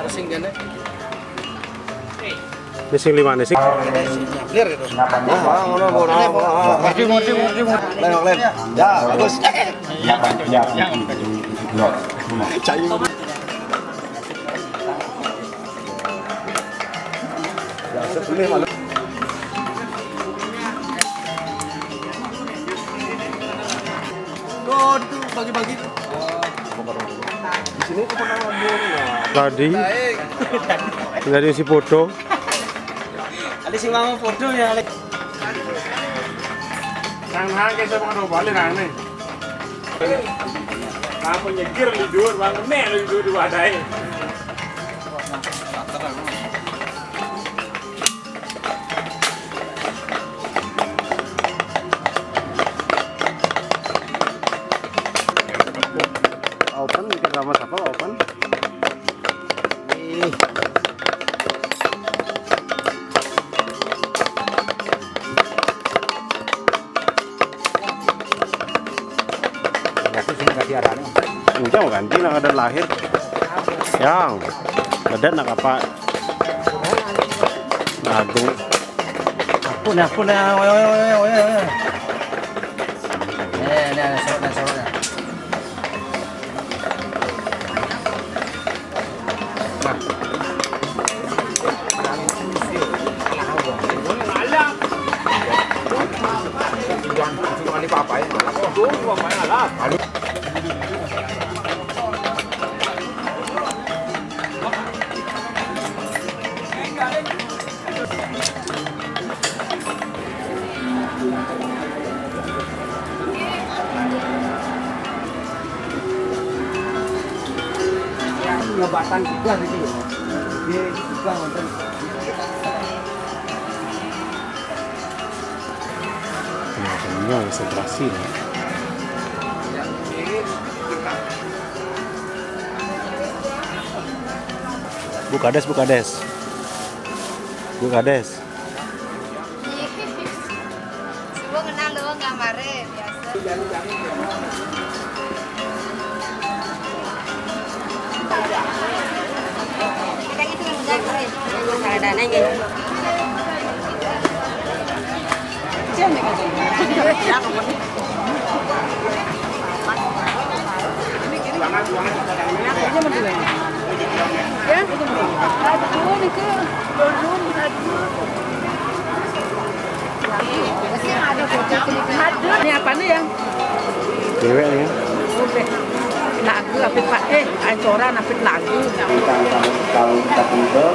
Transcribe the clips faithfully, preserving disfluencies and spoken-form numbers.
Sing kene. Ini sing lima nih, sing. Clear gitu. Nah, ngono, ngono, ngono. Maju, maju, maju, maju. Lewat, lewat. Ya, bagus. Ya, ya, ya. Cair. Ya, sebelum malam. Tuh, tuh, bagi-bagi tuh. Di sini kita makan bola. Tadi. Tadi si foto. Ada si mama foto ya, Lek. Nang nang kita makan bola nang nih. Apa nyegir di dua, bang, nih, di dua, di wadai. Open, bikin drama siapa, open? Ih. Aku sing ganti arane. Enggak mau ganti, nak ada lahir. Yang. Bedet nak apa? Agung. Ampun, ampun, ya. Oi, oi, oi, oi, oi. Eh, ini ada sorotnya, sorotnya. Ngebatan juga gitu. Dia juga nonton. Nah, ini konsentrasi nih. Bu Kades, Bu Kades. Bu Kades. Subuh kenal lu, nggak mare, biasa. Ada nanya. Ya? Aduh, niku. Belum, aduh. Ini apa nih, Yang? Cewek ya. Udah. Lagu apa, Pak? Eh, ancoran apa lagu? Kita sama tahun kita pun ke,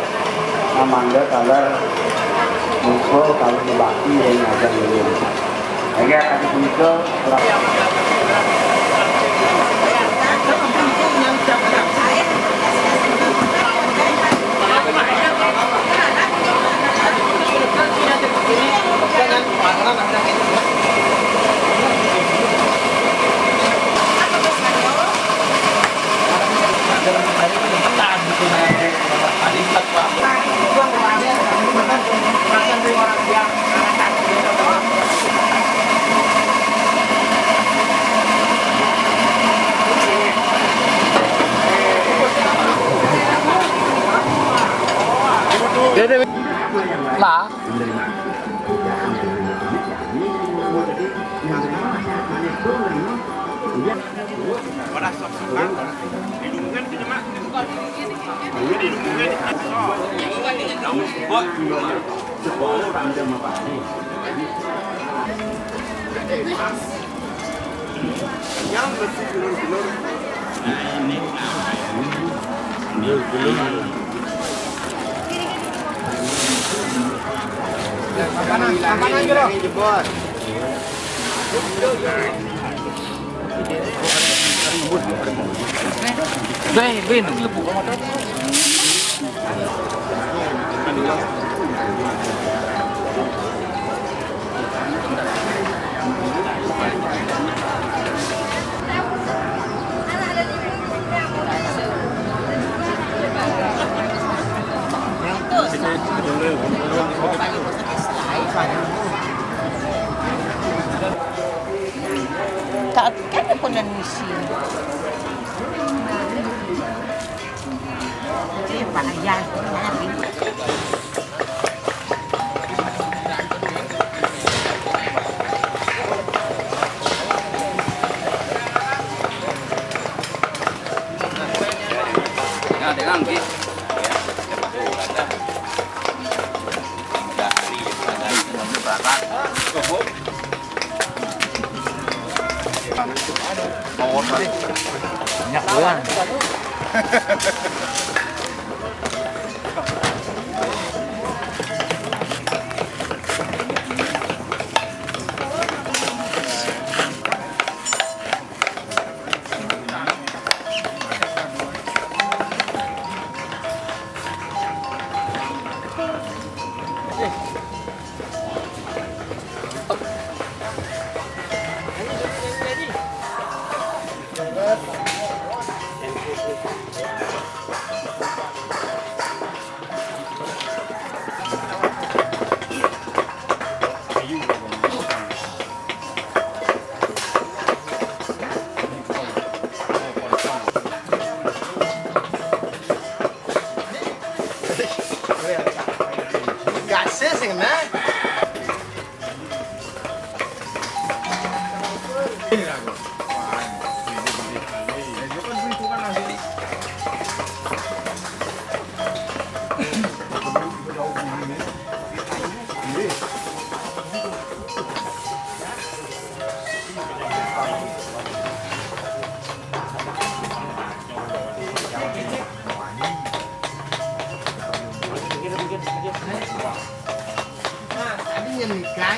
amanda kabar, mukul, kalau ngebaki, yang ada dulu. Oke, kasih pun ke, Lah. Makanan, makanan, Bro. Deh, Bin, lebur. Tak kan dia pun dah misi. Bahaya. Nah, dengan, Ki. Banyak orang. Gak sih, sih, nah. Nah, tadi nyanyikan.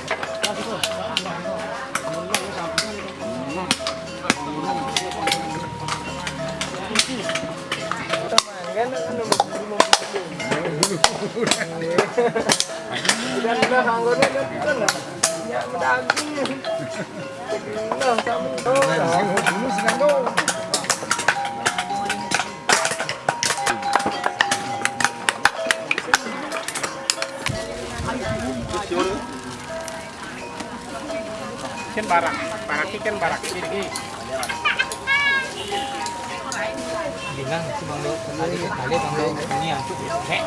Dan udah anggone udah gitu lah. Ya, udah habis. Nah, sama. Nah, dulu sih kan tuh. Kan barak, barak ikan barak ini. Bilang si Bang Lo, kali kali Bang Lo ini ya. Heh.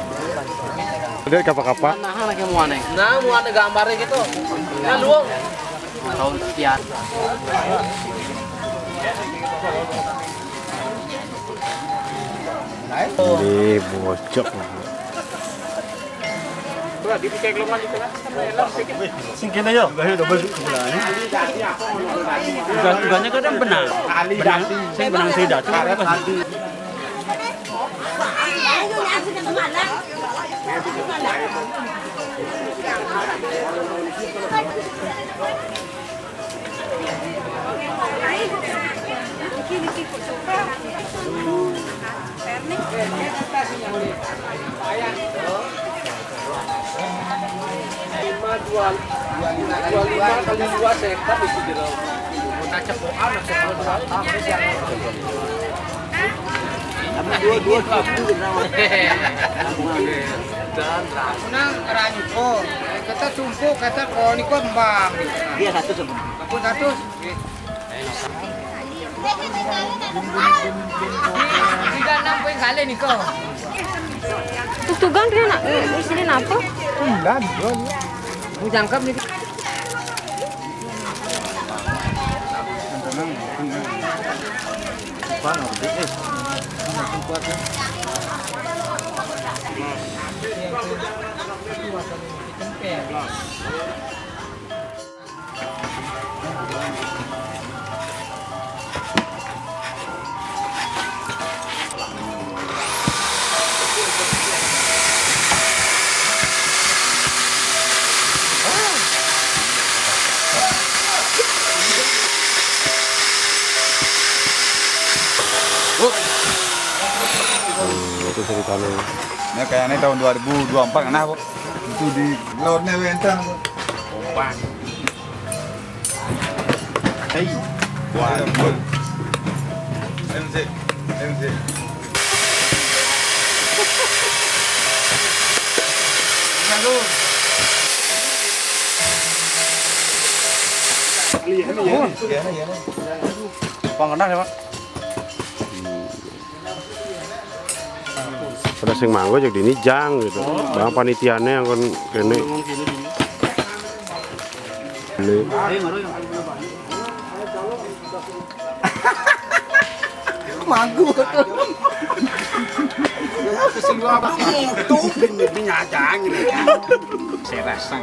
Udah kapa-kapa. Nah, lagi muane. Nah, muane gambarnya gitu. Ya, luang. Tahun sekian. Ini bocok. Sing kene yo. Bukan, bukannya kadang benar. Benar, sing benar sing datu. Lima, dua, dua lima kali dua sekat itu jero. Kita cepokan, cepokan berapa? Dua, dua, dua, dua. Dan, dan. Menang, ranjut. Oh, kita sumpuk, kita konik kembang. Iya, satu sumpuk. Aku satu. Tiga enam poin kali nih kok. Terus tugang dia nak, eh, di sini napa? Sembilan, dua, dua. Mau jangkep nih. Tenang, tenang. Bang, apa sih? Eh, makin kuat ya. Mas. Oh, itu ceritanya. Ini kayaknya tahun dua ribu dua puluh empat kena, Bu. Itu di lautnya Wentang, Bu. Kompak. Hei. Wah, M C, M C. Iya, iya. Iya, iya. Bang, kenal ya, Pak? Pada sing manggo jek dini jang gitu. Bang panitiane yang kon kene. Ini. Manggu. Kesinggung apa? Itu bin bin nyacang gitu ya. Saya rasa.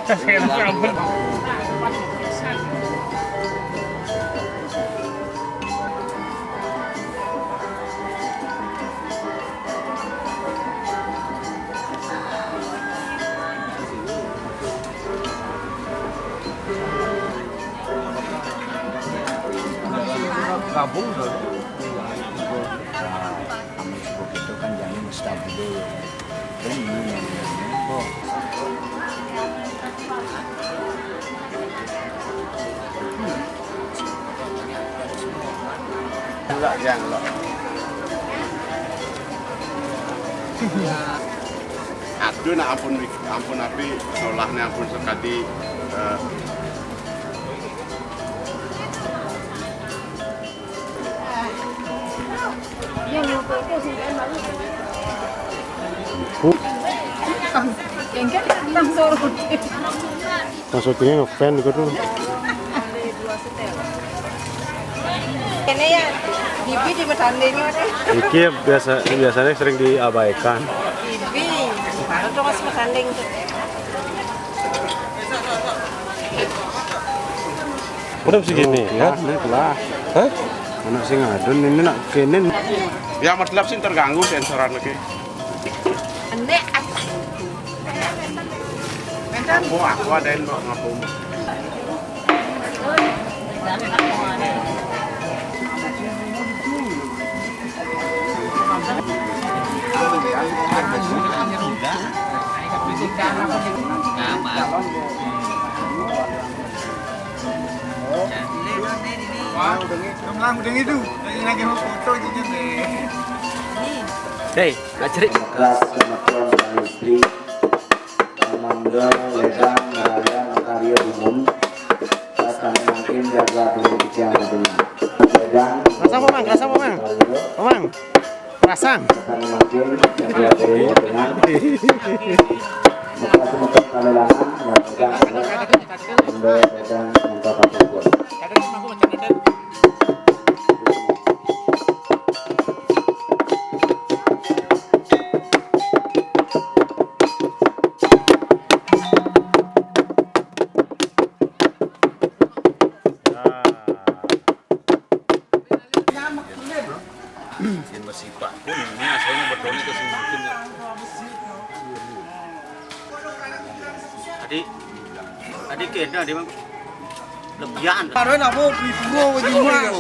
Saya rasa. Gabung dulu. Nah, kami sepuh itu kan jadi mustahil dulu. Dan ini yang ini. Enggak, ya, enggak. Aduh, nak ampun, ampun api, solahnya ampun sekali. Eh, Maksudnya ngefans gitu. Ini ya, bibi di Medanding. Iki biasa, biasanya sering diabaikan. Bibi, baru tuh masih Medanding tuh. Udah bisa gini, ya? Hah? Anak sing adun ini nak kene. Ya, medlap sing terganggu sensoran lagi. Enek. Aku, aku ada yang mau ngapung. Wah, udah ngitung. Udah ngitung. Lagi mau foto aja deh. Hei, Kak Cerik. Keras kemampuan para istri, Amanda, Ledang, Raya, Karya, Bumun. Akan makin jaga dulu yang dulu. Ledang. Rasa apa, Mang? Rasa apa, Mang? Apa, Mang? Rasa. Akan makin jaga dulu dengan. Bukan untuk kalau lama, ya, Ledang, Amanda, Ledang, Amanda, Pak Bos. Yen wis sipak pun ini asalnya bedone ke sing mungkin ya. Tadi, tadi kena dia, Mang. Lebihan. Karo napa beli puro wae iki, Mas?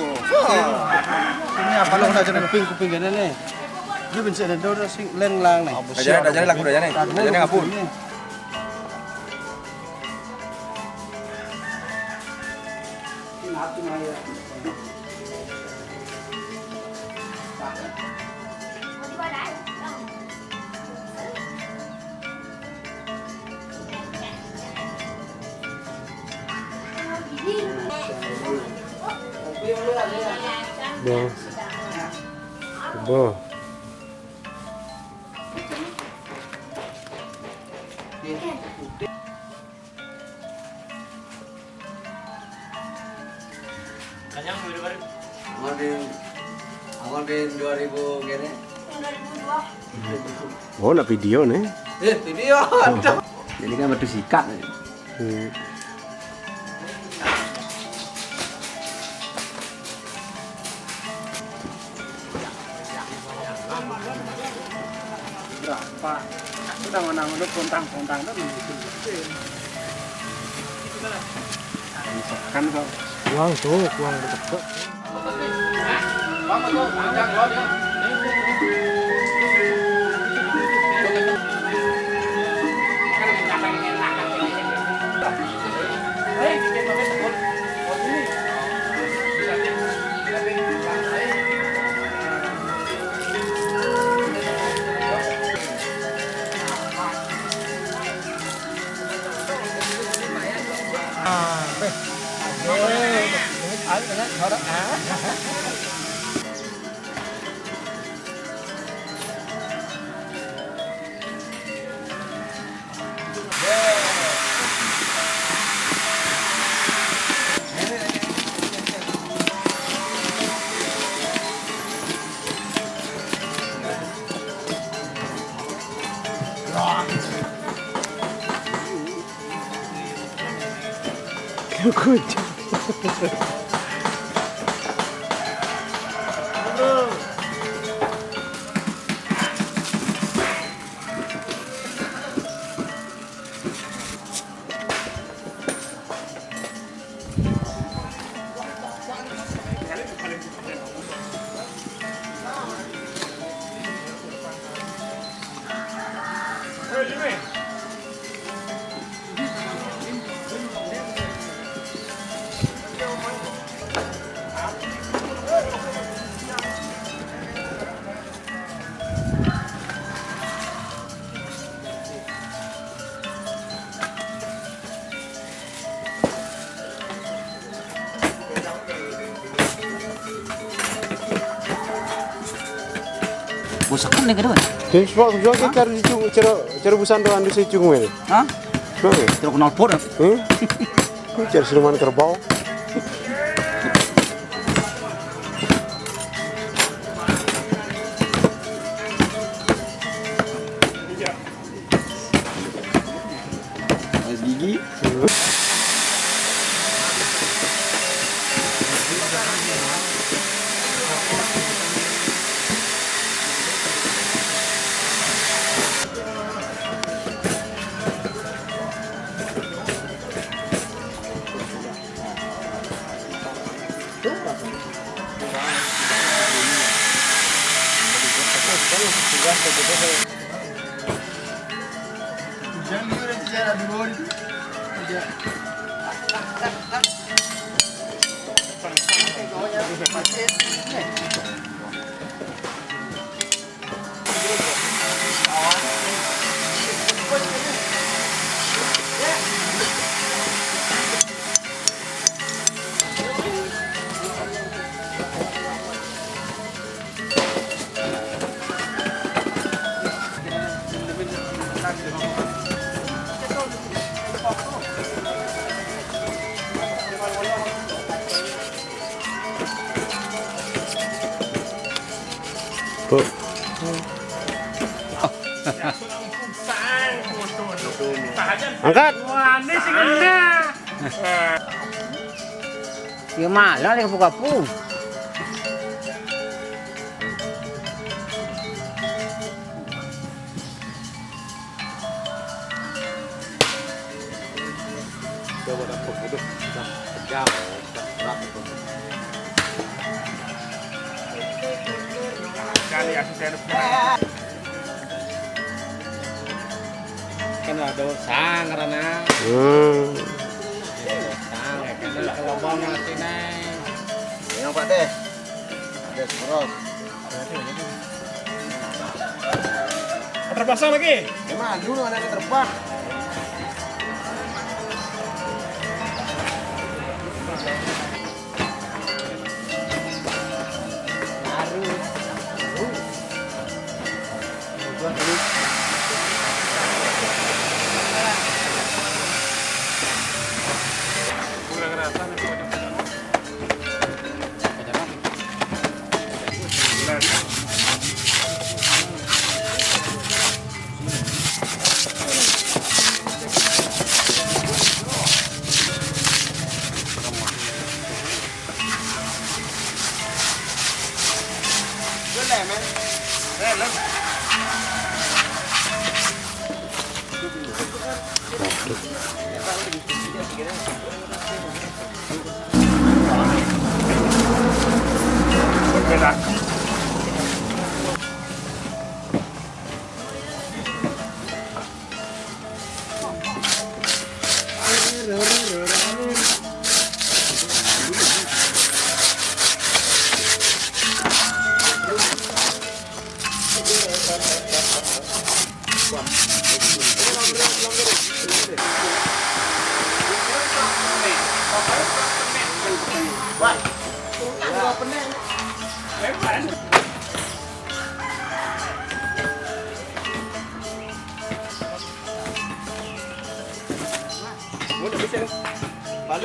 Ini apa lo udah jadi kuping-kuping gini nih? Dia bisa ada dor sing leng lang nih. Aja, aja lagu aja nih. Aja ngapun. Bo. Bo. Kanyang, Aman bin, aman bin dua ribu kene. Oh, nak video nih. Eh, video. Aduh. Jadi kan batu sikat. Hmm. Berapa? Aku udah mana udah pontang-pontang tuh gitu. Misalkan kok. Uang tuh, uang dekat. Good. Bosakan deh, kada, Wan? Jadi, sebab, sebab kita cari di cung, cari, cari busan doang di si cung ini. Hah? Mana? Tidak kenal pun. Hmm? Ini cari siluman kerbau. Ais gigi. Bu. Angkat. Wah, ini sih kena. Ya malah lagi kapu-kapu. Coba dapur, aduh, dah pejam, dah berat itu. Kali aku saya kan ada sang karena. Hmm. Sang ya, karena kalau bawang masih naik. Yang Pak Deh. Ada seberos. Terpasang lagi. Emang dulu ada yang terpah. Baru. Uh. Tujuan dulu. Kurang rata nih.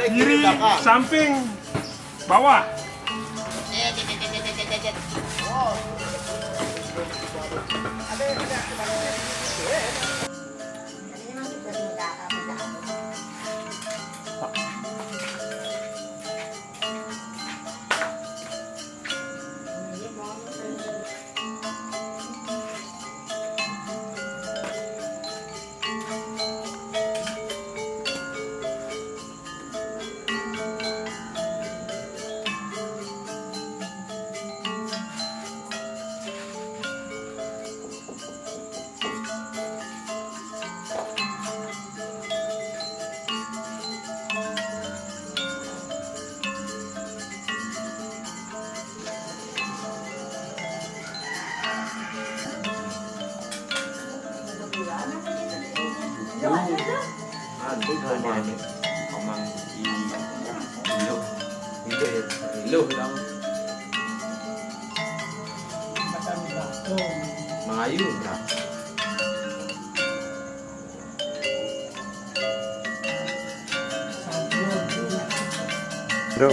Kiri, samping, bawah. Komang, komang i iluh. Iluh, iluh dong. Mangayu, nah. Bro.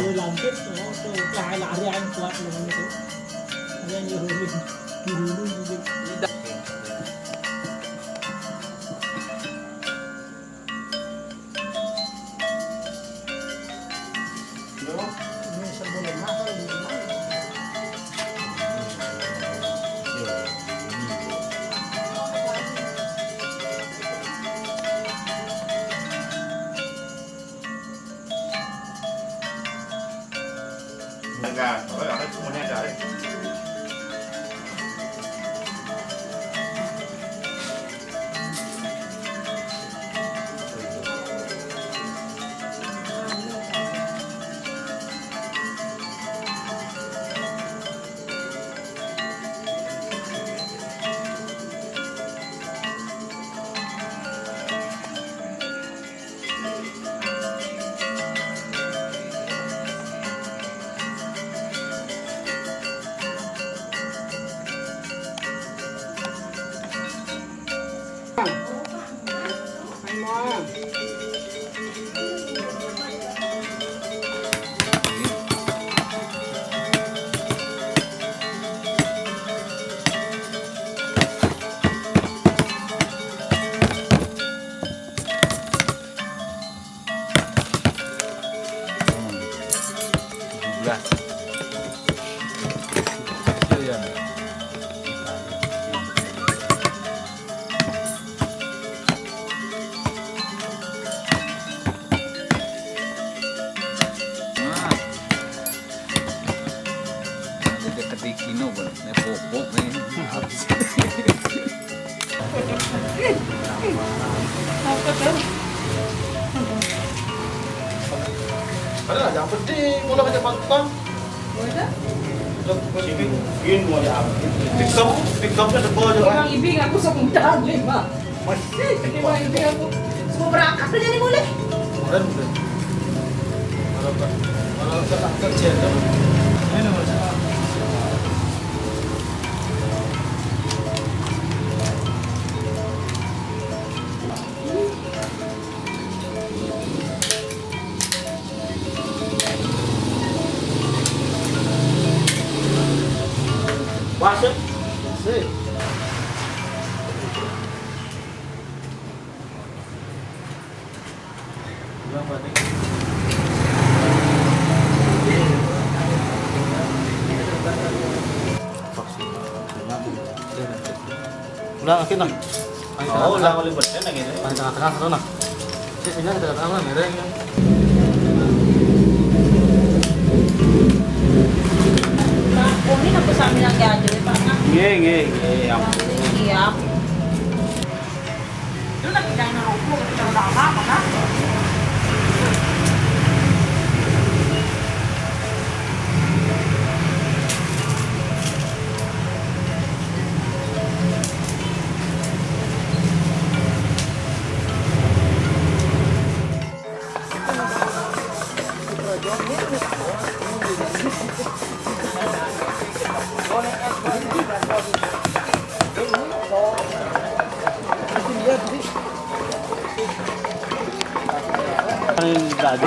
Nah. Ada ketik kino, Bang. Nih, popok, nih. Apa tuh? Ada yang penting, kalau hanya pantang. Udah. Udah, udah. Sini, ini mau diambil. Pick up, pick up-nya tebal, Bang. Orang ibing aku sebentar aja, Bang. Ini mah ini aku. Semua berangkat aja nih boleh. Kemarin udah. Kalau tak, kalau tak kerja tuh. Ini nomor siapa? Masuk. Sih. Ulang, akhir nah. Paling tengah-tengah. Paling tengah-tengah, terus nah. Sisinya kita tengah, miring. Nah, ini aku sambil lagi aja, Pak, nah. Nggih, nggih, nggih, ya. Iya. Lu lagi jangan ngerokok, kita udah lama, kan?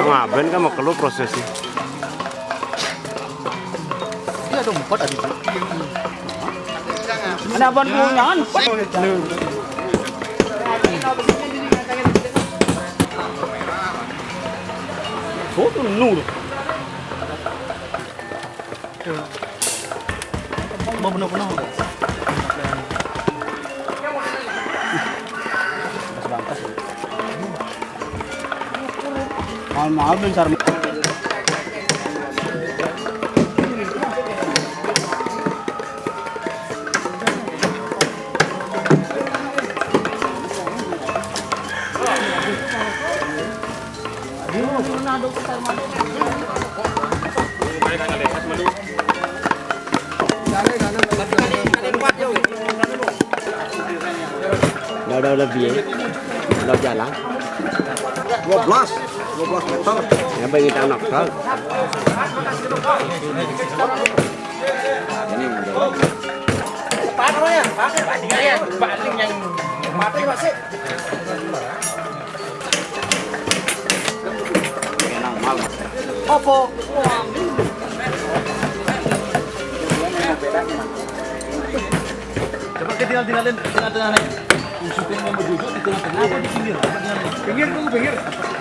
Ngaben kan mau keluar prosesi. Iya dong, empat ada. Ada abang punya, empat. Oh, tuh nur. Mau penuh-penuh. Bangkas. Mahal-mahal bentar. Udah, udah, udah, biar. Udah jalan. Dua belas, dua belas meter. Ya, bagi kita nakal. Ini mendalam. Apa namanya? Pakai yang mati masih. Apa? Coba kita tinggal-tinggalin tengah-tengah nih. Usupin yang mau duduk di tengah-tengah apa di pinggir? Apa di mana? Pinggir, tunggu pinggir.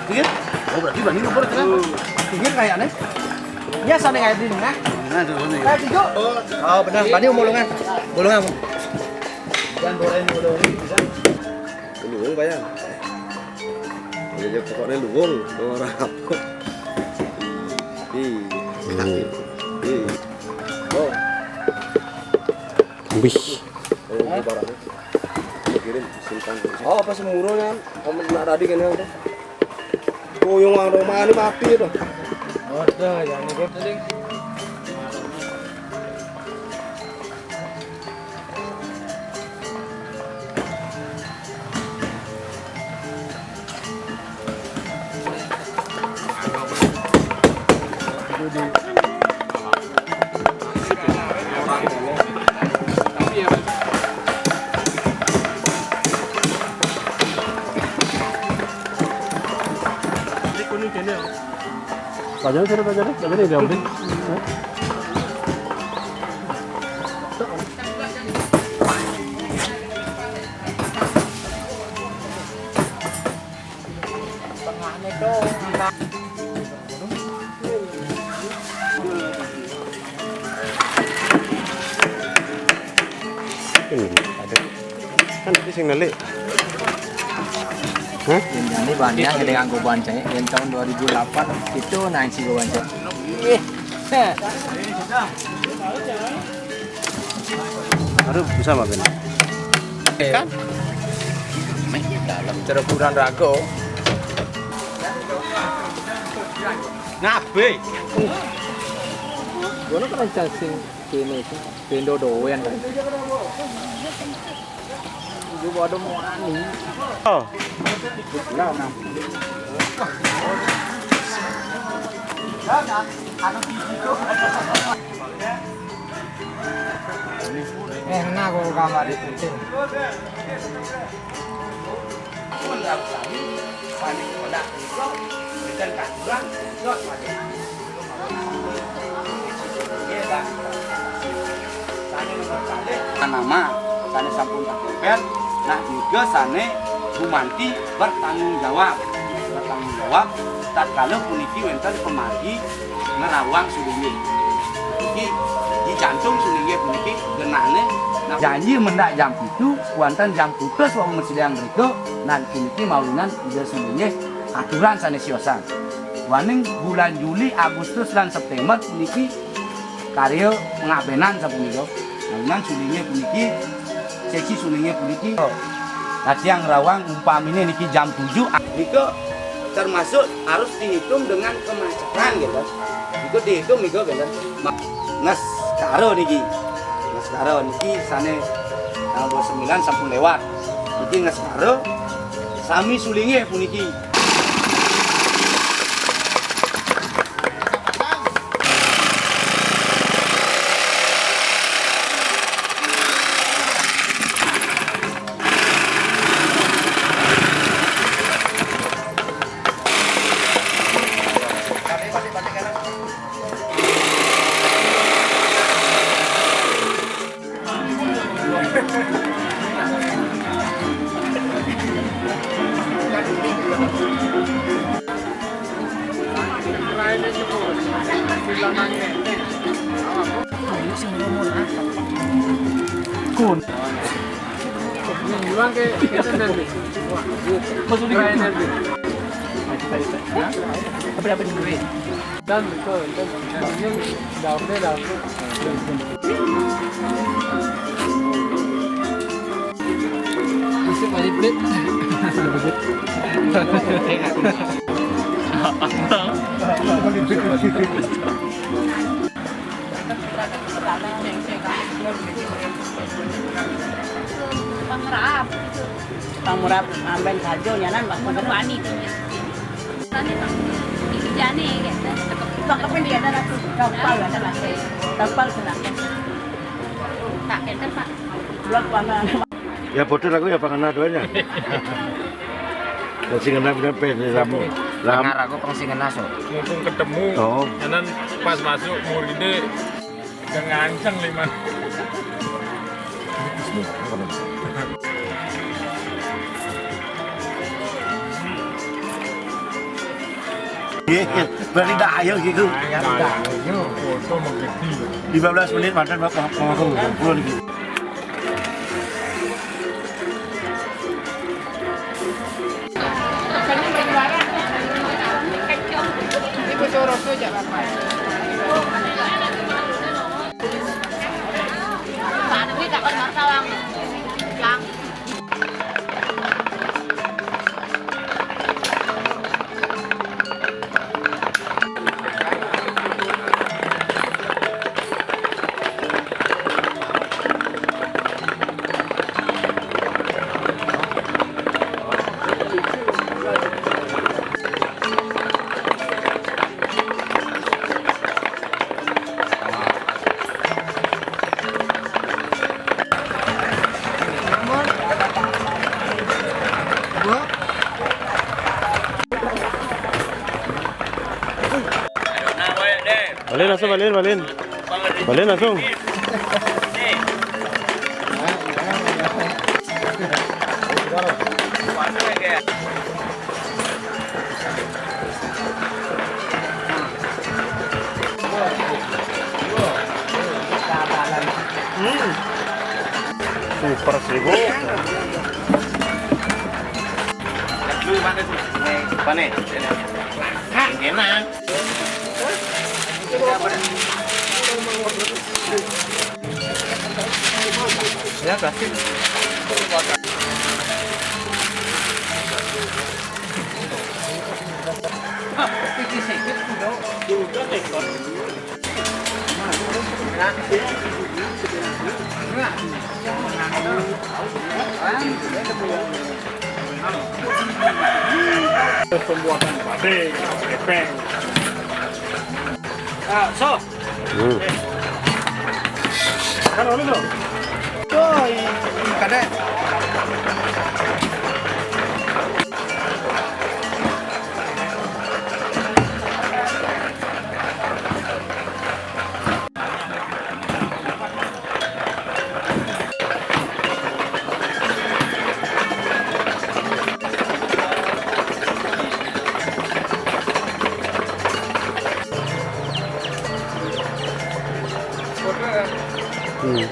Pinggir? Oh, berarti Bani nomor tengah. Pinggir kayaknya. Biasa nih kayak di tengah. Nah, tuh, tuh. Kayak tiga. Oh, benar. Bani bolongan. Bolongan. Jangan boleh bolong. Luwung kaya. Ya, ya, pokoknya luwung, ora apa. Iya. Iya. Oh. Wih. Oh, ini barangnya. Kirim, simpan. Oh, apa semurunnya? Kamu nak tadi kan yang ada? Tuyung wong Roma ini mati to. Waduh, ya ini tadi. Ini kuning kene. Bajane sini, bajane, bajane diambil. Ini ada. Kan tadi sing nelik. Hah? Ini banyak yang nganggo bancai, yang tahun dua ribu delapan itu naik si bancai. Ih. Aduh, bisa, Mbak Ben. Kan? Dalam cereburan rago. Nabe. Ngono kan sing kene iki. Pendo doyan kan. Iku padha murani. Oh. Nah, nah. Eh, enak kok kamar itu. Nama sane sampun tertempel, nah juga sane gumanti bertanggung jawab. Bertanggung jawab tatkala puniki wenten pamargi ngrawang sulinggih. Iki di jantung sulinggih puniki genahne. Nah, janji mendak jam pitu, wonten jam putus wau mesiliang mriko, nah puniki mawinan Ida Sulinggih aturan sane siosan. Waning bulan Juli, Agustus, lan September puniki karya pengabenan sapunika. Nah, sulinggih puniki, sesi sulinggih puniki. Latihan ngrawang umpamine niki jam tujuh, nika termasuk harus dihitung dengan kemacetan gitu. Itu dihitung nika gitu. Ma-, Nges Karo niki. Nges Karo niki sane tanggal sembilan sampun lewat. Niki Nges Karo sami sulinge puniki. Kun. Ini bilang ke kita nanti. Maksudnya gitu. Apa dapat duit? Dan betul, dan ini daunnya daun. Masih balik blit. Pangrap. Pangrap amben sajo nyanan, Pak. Wani. Tangkepin dia ada satu kapal, ada satu kapal kena. Tak kena, Pak. Belum pernah. Ya, bodoh aku ya, pangan adoh aja. Ya, sing ngena pindah pe, nih, ramu. Ram. Dengar aku pang sing ngena, so. Mumpung ketemu, oh. Kanan pas masuk, muridnya udah nganceng, Liman. Iya, iya. Berarti tak ayo gitu. Nah, ya, udah, ayo. Foto mau gede. Lima belas menit, mantan, Pak, mau, mau, mau, mau, gitu. Balen langsung, balen, balen. Balen langsung. Hmm. Super sih, Bu. Mana? Enak. Ya, kasih. Pembuatan pabrik, epeng. Ah, so. Hmm. Kan anu tuh. Tuh, i-, i-, kadek. Hmm.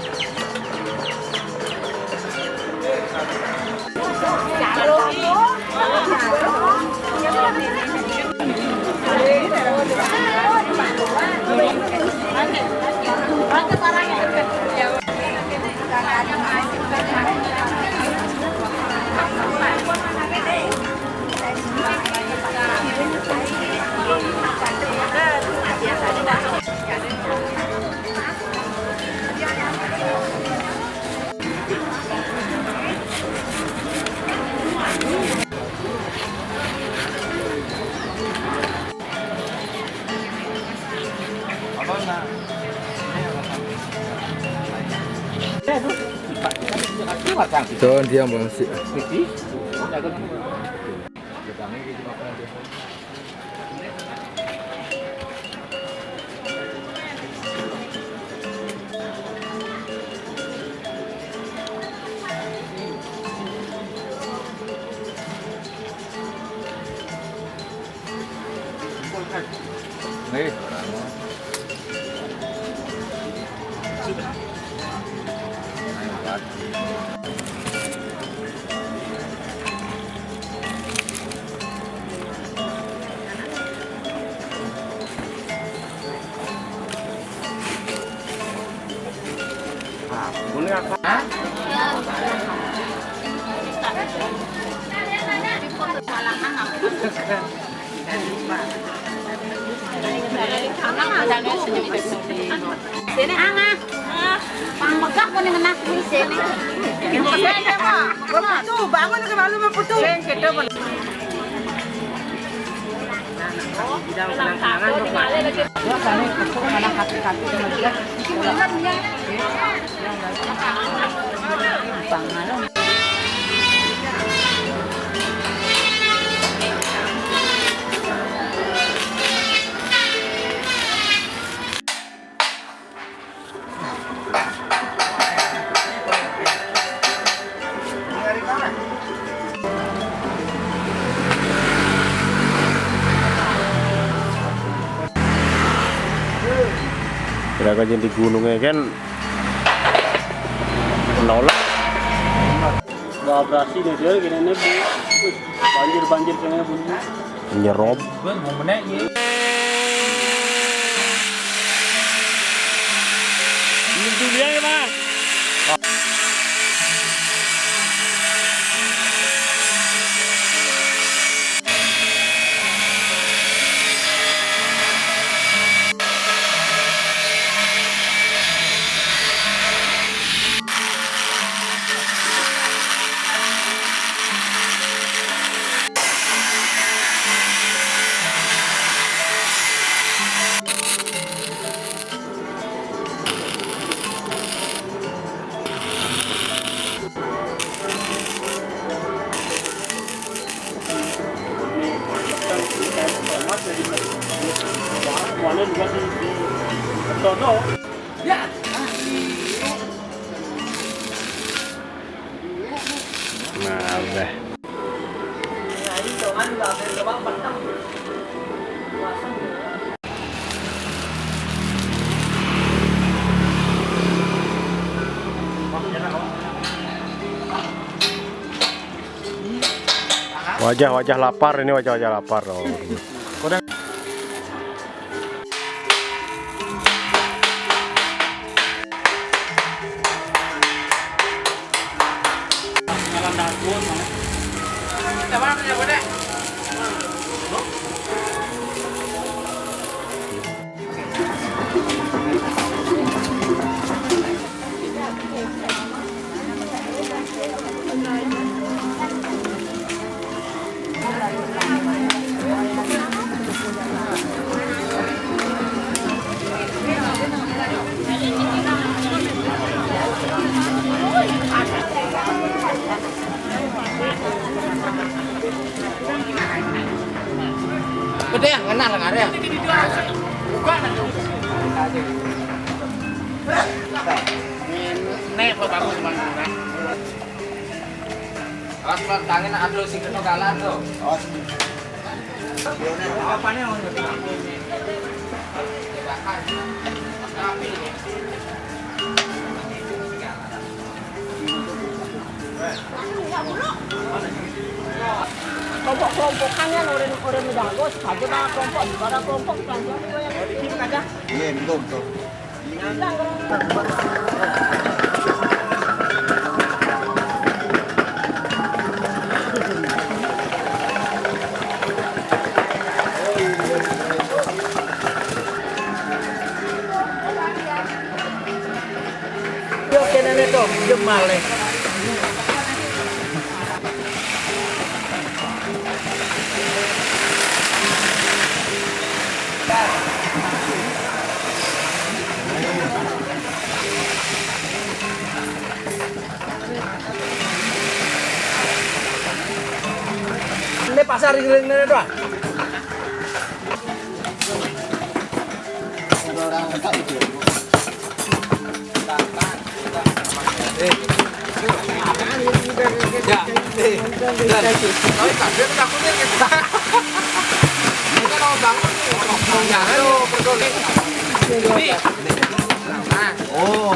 Tuh, dia masih. Nih, Sini, Ana. Pang megah pun yang kena sini. Ini saya, Pak. Bapak tuh, bangun ke malu, Bapak tuh. Saya yang kedua, Pak. Bidang kenang-kenangan, Pak. Kira aja di gunungnya kan nolak. Gak berhasil deh dia gini nih, Bu. Banjir-banjir kayaknya bunyi. Nyerop. Itu dia ya, Mas. Nah, udah. Wajah-wajah lapar ini, wajah-wajah lapar. Oh. Gede ya, ngena lengan ya. Nih, buat aku cuma ngena. Awas, Bang, tangan ada sing kena kalah tuh. Awas. Apa nih, Bang? Kelompok-kelompokan ya, orang-orang menjago, satu dah kelompok, dua dah kelompok, kan. Iya, betul, betul. Yo, kene ne to, jemal ne. Ini pasar ring-ring ini doang. Ya. Eh. Dan. Tapi kaget takutnya gitu. Ini kan mau bangun nih. Mau nyari, mau peduli. Nih. Nah. Oh.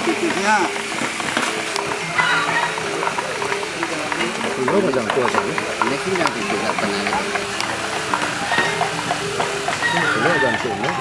Titisnya. Belum ada kuasa, ya? Ini sih yang tidak pernah. Belum ada kuasa, ya?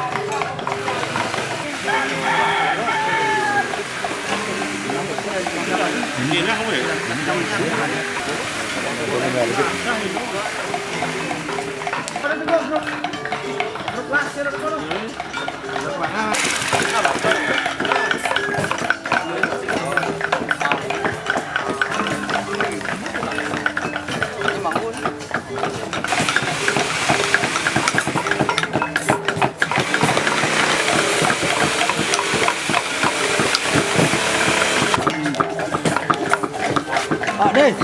Pak Des.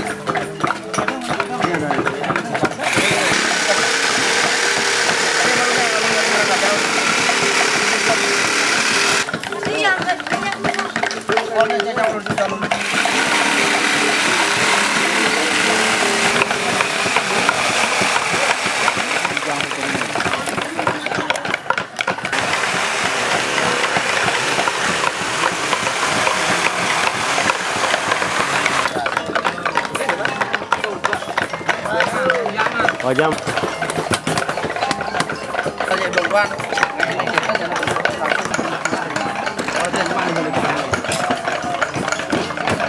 Wajam.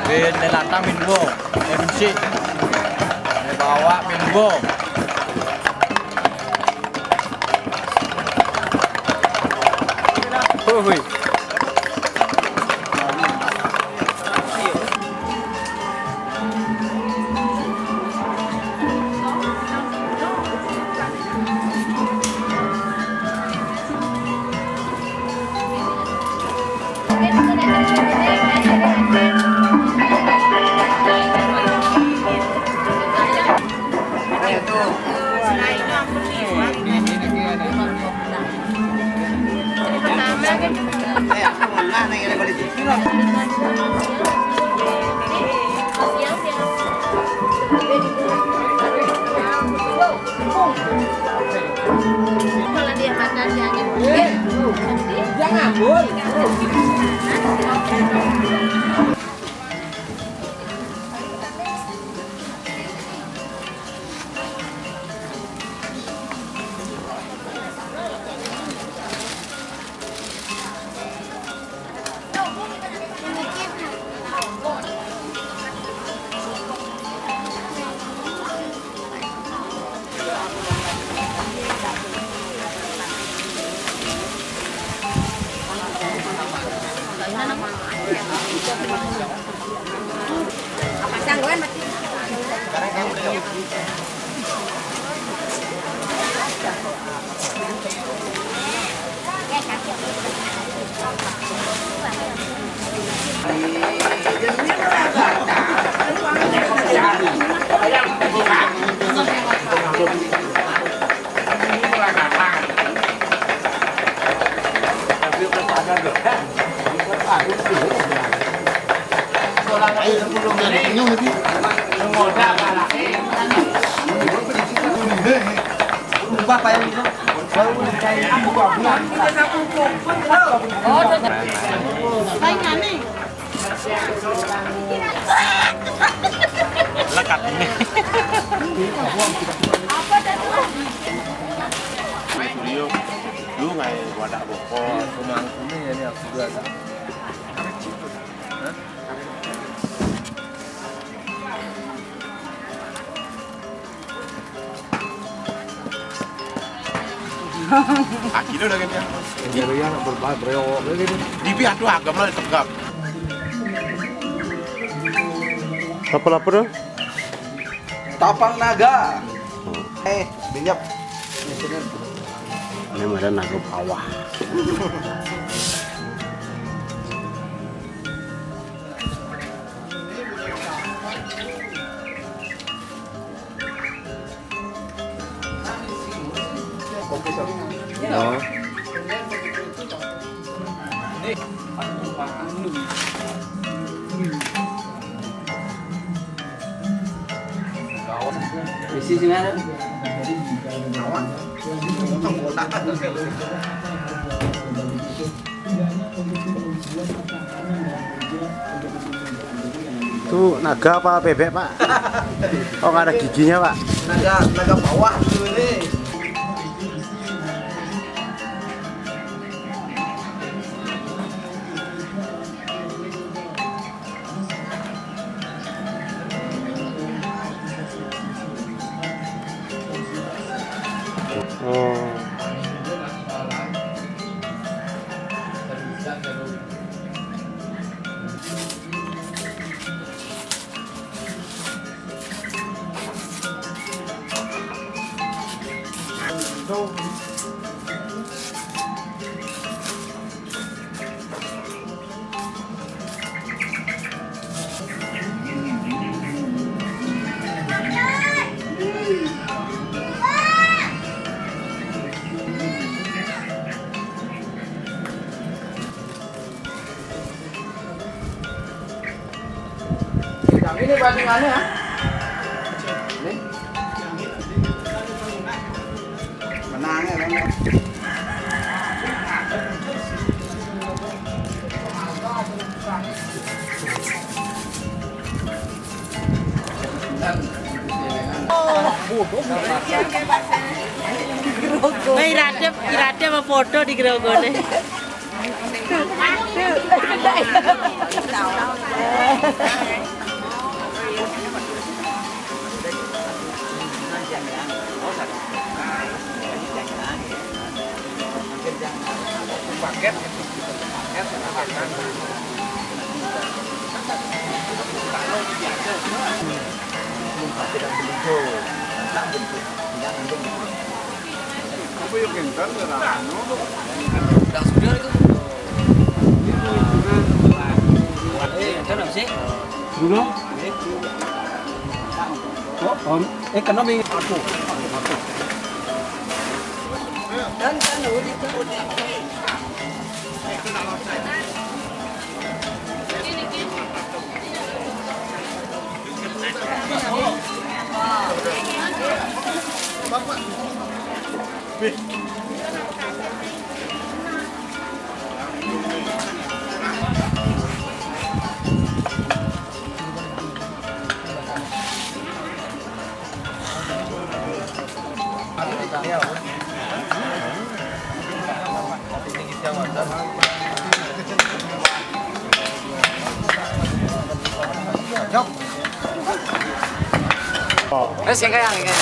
Bin Delata min duo. Bin Sik. Bin Bawa min duo. Hui. Lekat ini. Studio, lu ngai wadah bokor. Pemangkunya ya ini aku juga. Aki lu udah ganti apa? Jadi ya, berba-, berewok lagi nih. Di pihak tuh agam lah tegap. Apa lapor? Tapang naga. Eh, dinyap. Ini ada naga bawah. Isi sini ada. Itu naga apa bebek, Pak? Oh, nggak ada giginya, Pak. Naga, naga bawah tuh ini. Oh. Yang ini bandingannya. Ini. Menangnya, Bang. Wah, iradep, iradep apa foto di gerogone? Paket, paket, paket. Apa yang kental, anu? Udah sudah itu. Eh, itu apa sih? Dulu? Oh, om, eh, kena mi. Aku, aku, aku. Dan, dan, udah, udah. Terus yang kayak, yang kayak.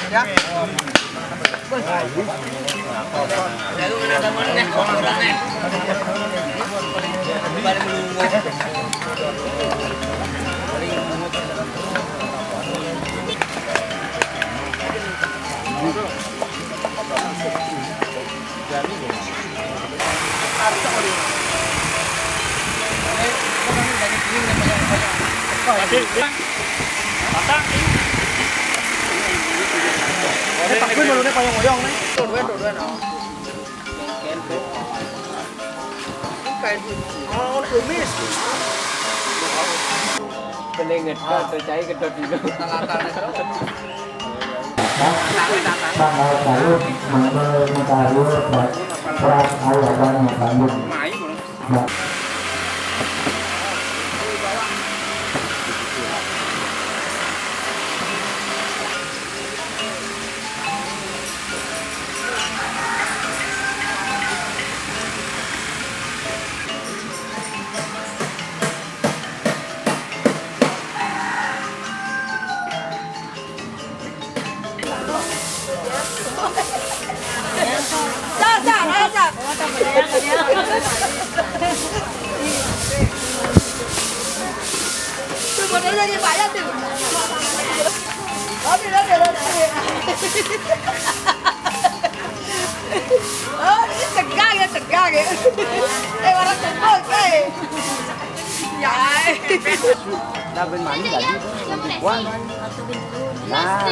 Ya. Ini pakuin malu nih payung oyong nih. Tuh, dua, tuh, dua, no. Kayak gini. Oh, tumis. Kelinget, tuh, cai kedot dulu. Tengah-tengah, tuh. Tanggal satu, mangga matahari, pras, pras, ayo, abang, abang. Dia lagi payah tuh. Tapi dia dia dia. Oh, ini tegang ya, tegang ya. Eh, orang kumpul, eh. Ya. Dah main main tadi. Buang. Nah.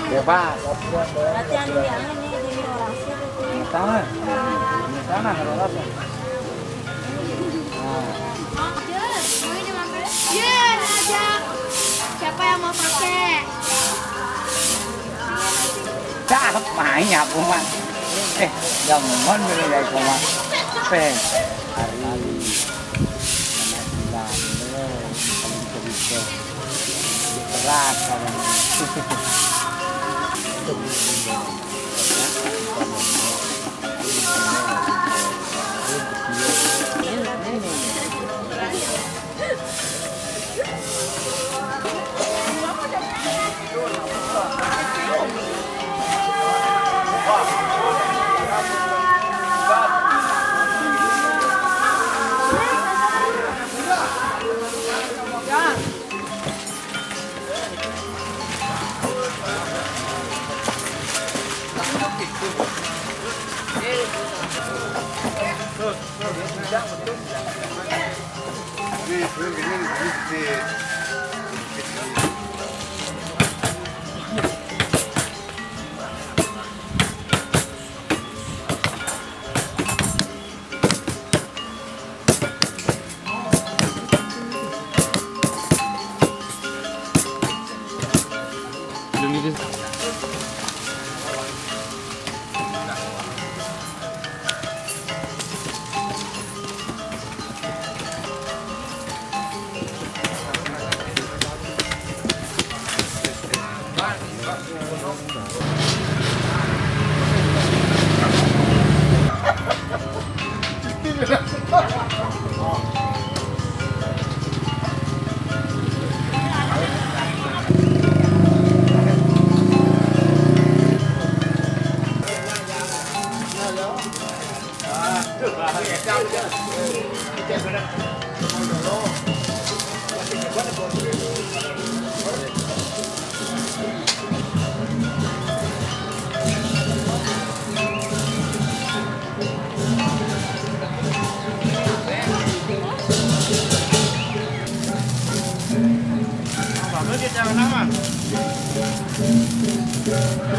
Bebas. Berarti anu yang ini di orang sih. Tangan. Tangan, kalau rasa. Iya, ada. Siapa yang mau pakai? Cakep, main aku mah. Eh, demen dulu ya, aku mah. Pe, hari ini. Sama sembilan, lo, kalau bisa-bisa. Berat, kalau.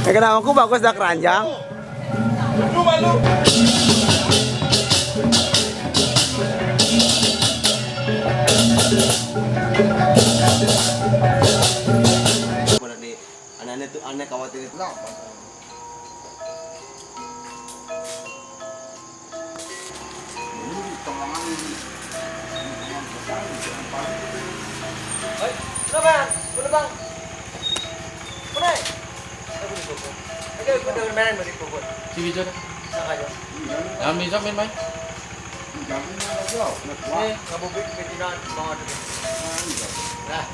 Eh, kenapa aku bagus dah keranjang? Aneh-aneh tuh, aneh khawatir itu. Hei, kenapa? Mana, Bang? Mana? Aku di pokok. Oke, aku udah main di pokok. Si Wijaya. Nak aja. Yang bisa main, main. Eh, kamu bikin kecilan, Bang, ada. Nah, iya. Nah,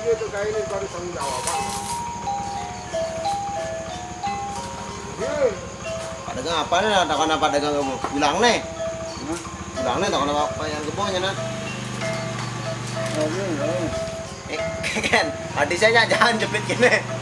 iya tuh, kayak ini baru tanggung jawab, Bang. Iya. Pak dagang apa nih? Takon apa dagang kamu? Bilang nih. Hah? Bilang nih, takon apa yang kebonnya, nah? Oh, iya, iya. Eh, kan, tadi saya jangan jepit gini.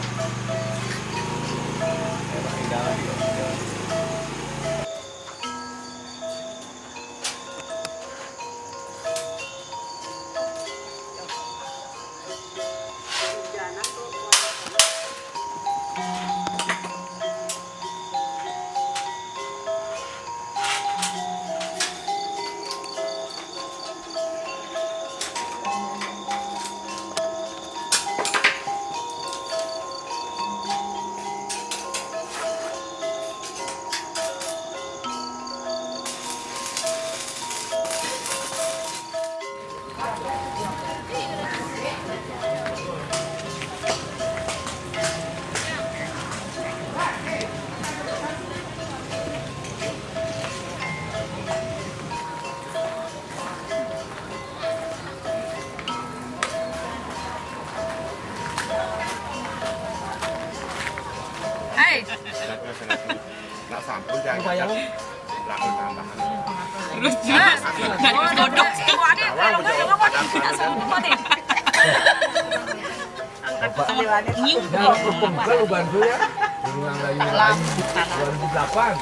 Hai. Nah, sampun jangan. Lumayan. Laku tambahan. Terus jelas. Dari kodok. Awal udah. Bapak, ya, aku pegel bantu ya. Ulang lagi, lagi dua ribu delapan.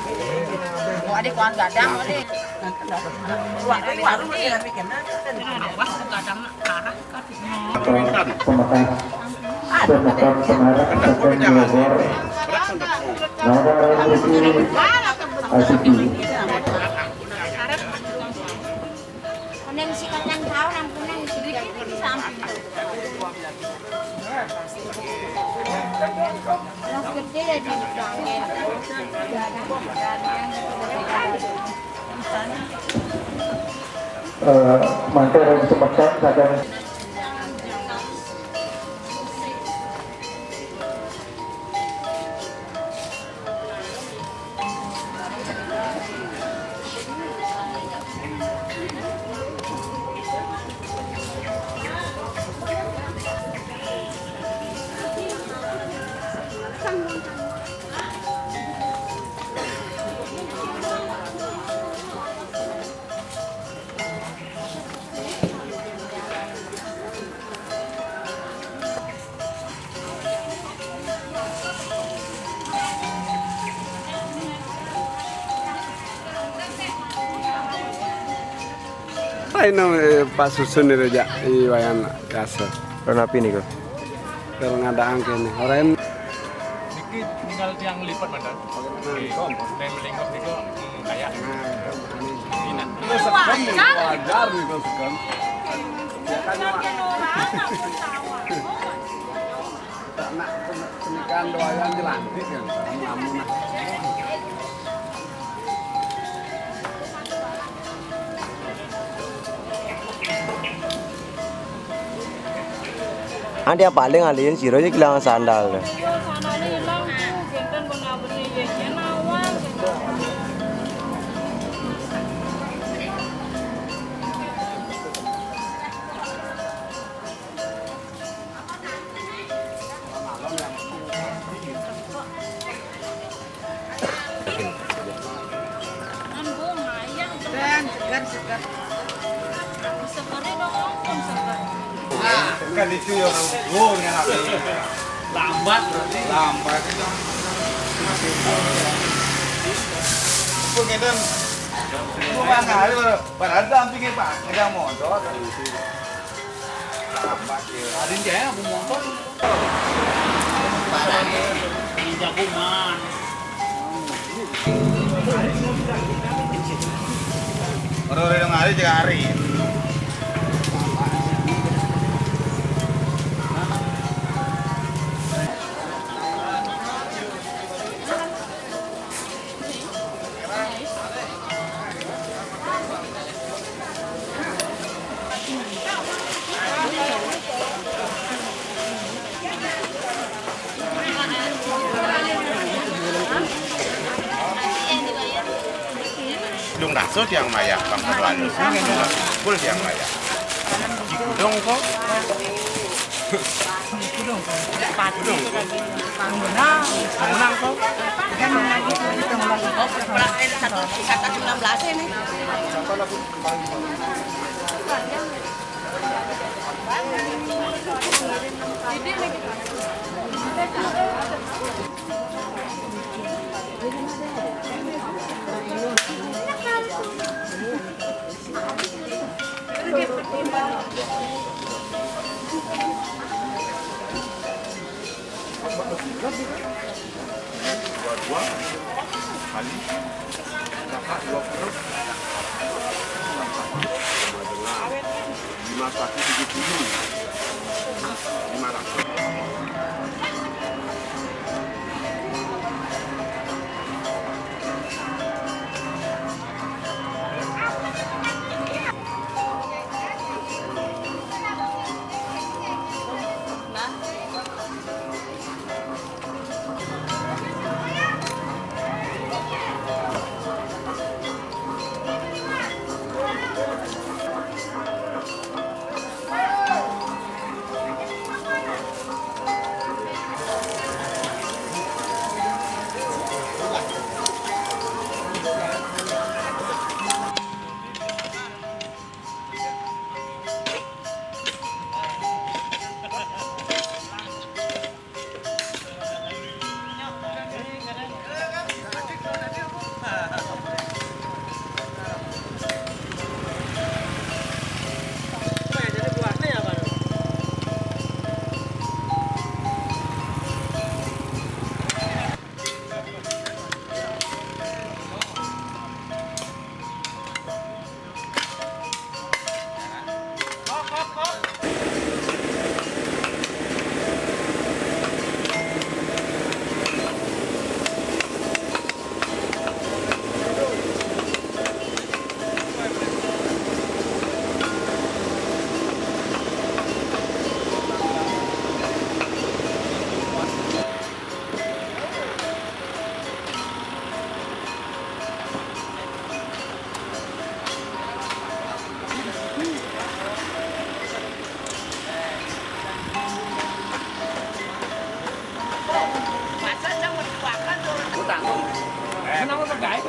Oh, ada kuan gadang, ada. Warung, warung masih ada kena. Awas, gadang parah. Pemekas, pemekas, pemekas, pemekas, nomor tujuh, Asiki. Kuning si kacang tahu, rampunan si kacang. Yang gede ya di. Eh, mantu yang semeton kadang. Ayo, eh, Pak Susun itu, Jak, i wayan biasa. Ron api niku? Kalau ngadaan kene, oren. Niki tinggal tiang lipat, Mas. Niki, dan lingkos niku, hmm, kayak. Nah, ini. Ini. Wajar. Wajar niku, sekan. Ya kan, Mak? Nak pernikahan doyan dilantik kan, kamu nah. Andi yang paling alihin siro aja kehilangan sandal. Sandalnya hilang tuh, genten bener-bener ya, ya nawar, genten. Dan segar, segar. Segar dong, segar. Bukan itu yang, oh, lambat berarti. Lambat. Kok ngeten? Bukan hari, padahal dampingnya, Pak, ngedang motor. Adin kayaknya aku motor. Parah. Jagoan. Orang-orang yang hari juga hari. Dung daso tiang mayah, Bang Satuan. Dung daso, full tiang mayah. Di gudong kok. Satu, satu sembilan belas ini. Dua dua kali kakak dua puluh. Lima satu tujuh puluh. Lima ratus.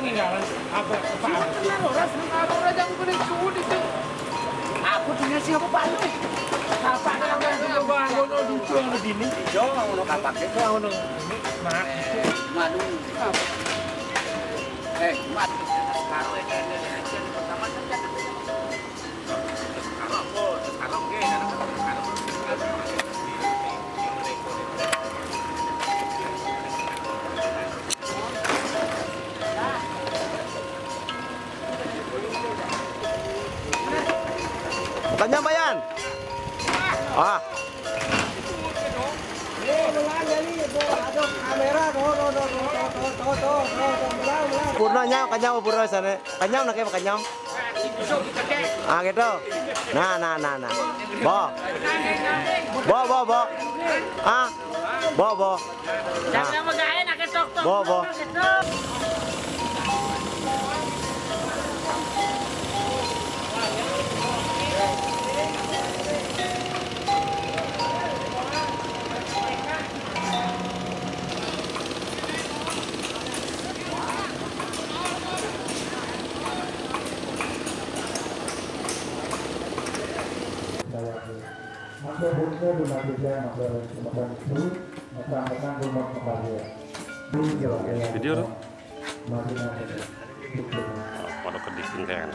Apa? Apa? Aku punya siapa, Pak? Apa? Apa? Apa? Apa? Ngono lucu, ngono gini. Yo, ngono kapak. Yo, ngono. Ini, Mak. Madu. Eh, Mat. Tanya Bayan. Ah. Purna nyau, kanyau purna sana. Kanyau nak kanyau. Ah, gitu. Nah, nah, nah, nah. Bo. Bo, bo, bo. Ah. Bo, bo. Nah. Bo, bo. Video tu. Pada kedising kan.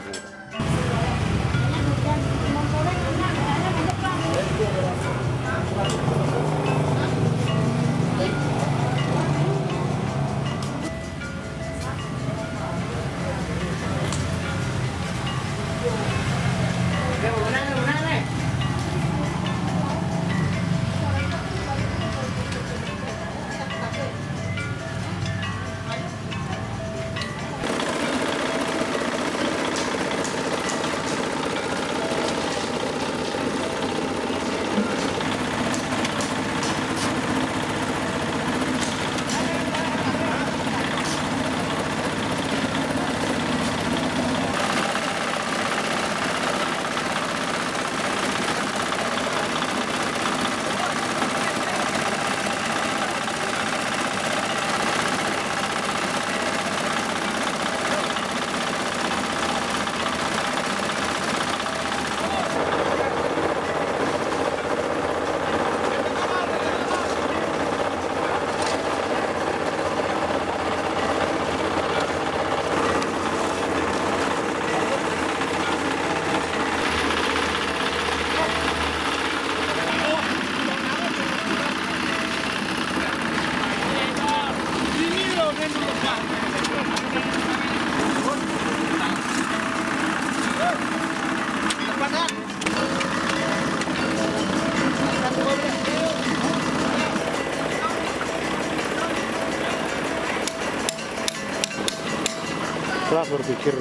Telah berpikir.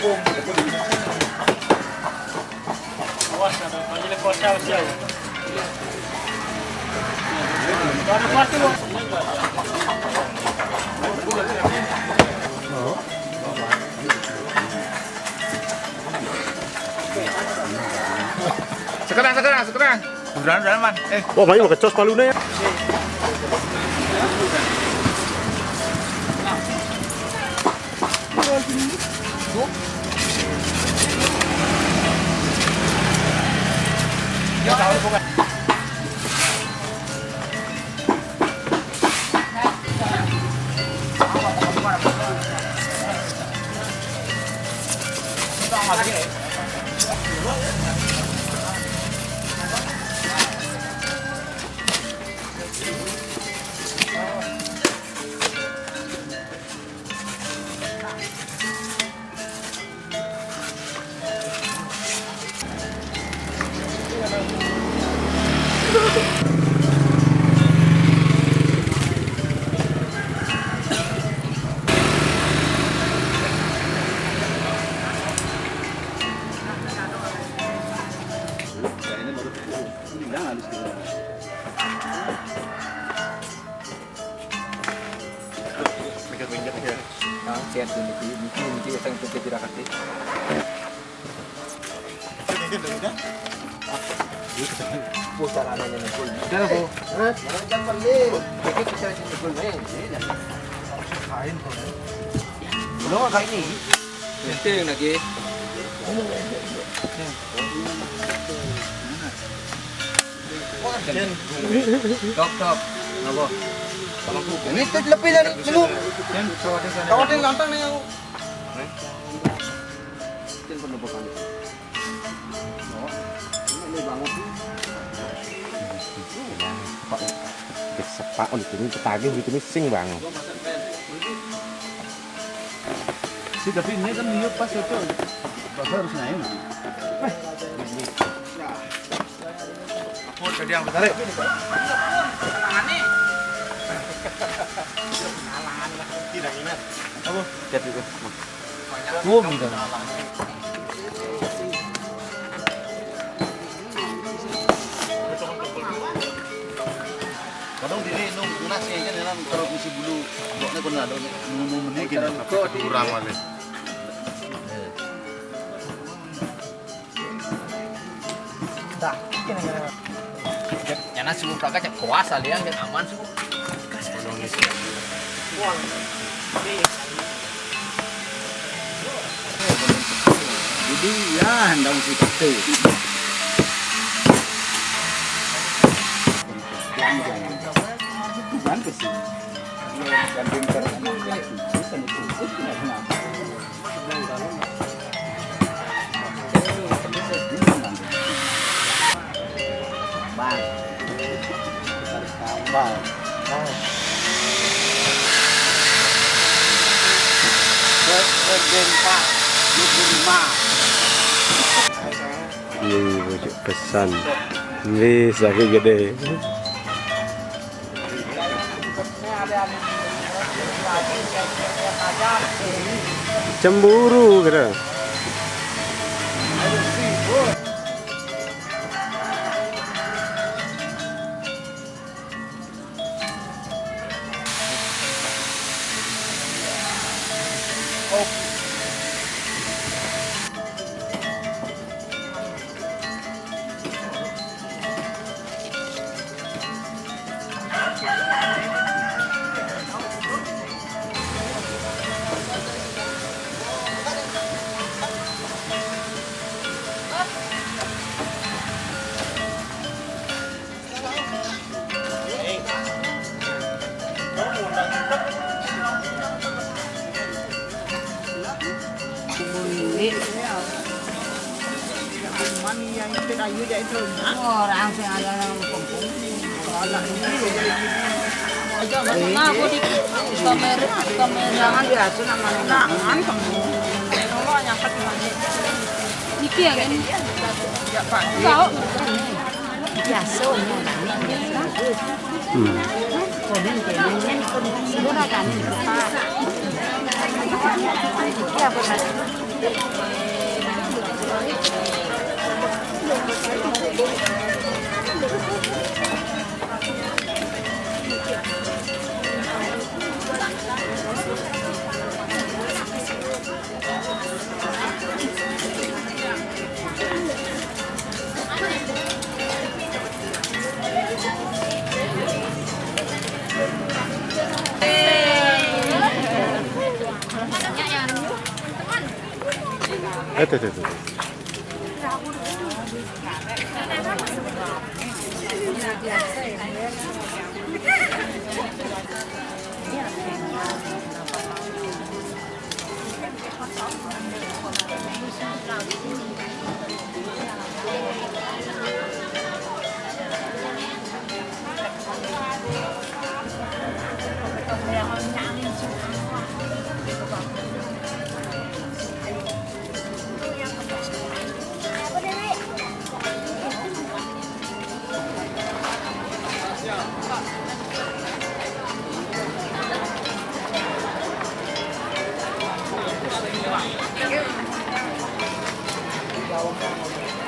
Sekarang, sekarang, sekarang. Udah, udah, man. Eh. Wah, banyak kecos palune ya. Mikir-mikir ya. Nah, siap ini, ini, ini, ini, saya pikir tidak kasih. Bocah lanang nang nggul. Udah, Bu. Hah? Jangan balik. Iki bisa nang nggul, eh. Ini dah. Kain kok. Lo kayak ini. Penting lagi. Tok, tok. Napa? Ini tuh lebih dari dulu. Kawatin lantang nih. Ini banget tuh. Pak, sepak oleh ini petagih gitu nih sing, Bang. Si, tapi ini kan dia pas itu. Bapak harus naik. Apa tadi yang tarik? Tidak ingat. Apa? Jadi, oh, minta. Kadang diri nung nasi aja nih, nang kalau misi bulu, buatnya pernah ada nung, nung menegin. Kurang wali. Dah, kira-kira. Nyana suku praga cek kuasa liang, cek aman suku. Jadi ya, hendak mesti pasti. Jangan, jangan. Jangan ke sini. Jangan pintar. Bisa nih, tuh. Terus kenapa? Bang. Harus tambah. Bang. Ke, ke Denpa, dua puluh lima. Ih, pucuk pesan. Wis, lagi gede. Cemburu gitu. Orang sing ada nang kampung. Nah, aku di kamera, kamera. Jangan diasuh nak mana. Jangan kamu. Niki ya kan? Ya, Pak. Tahu. Biasa. Hmm. Murah kan? Iya, benar. Eh, tuh, tuh, tuh.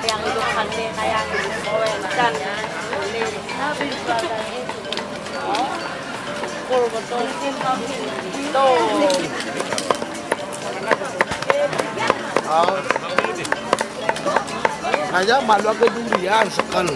Yang itu kan nih, kayak kowe dan ini. Full betul. Tuh. Aja malu ke durian sekel.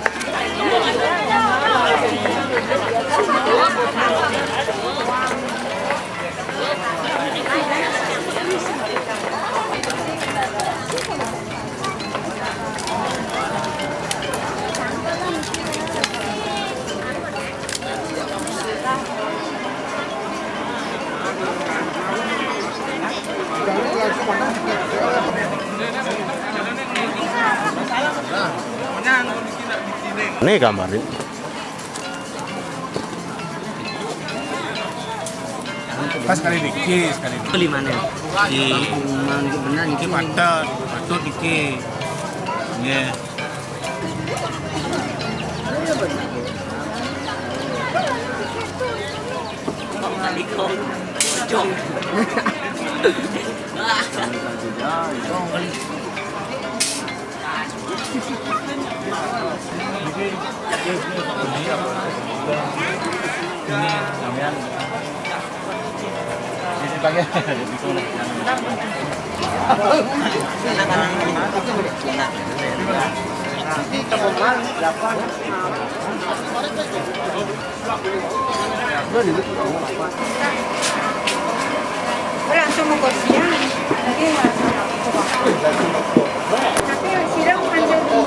Nih gambarin. Pas sekali dikit, sekali dikit. Lima nih. Di Kampung Mang itu benar. Iki dikit. Patut, patut dikit. Nggih. Langsung mau kursinya. Lagi nggak salah. Tapi sidang bukan jadi.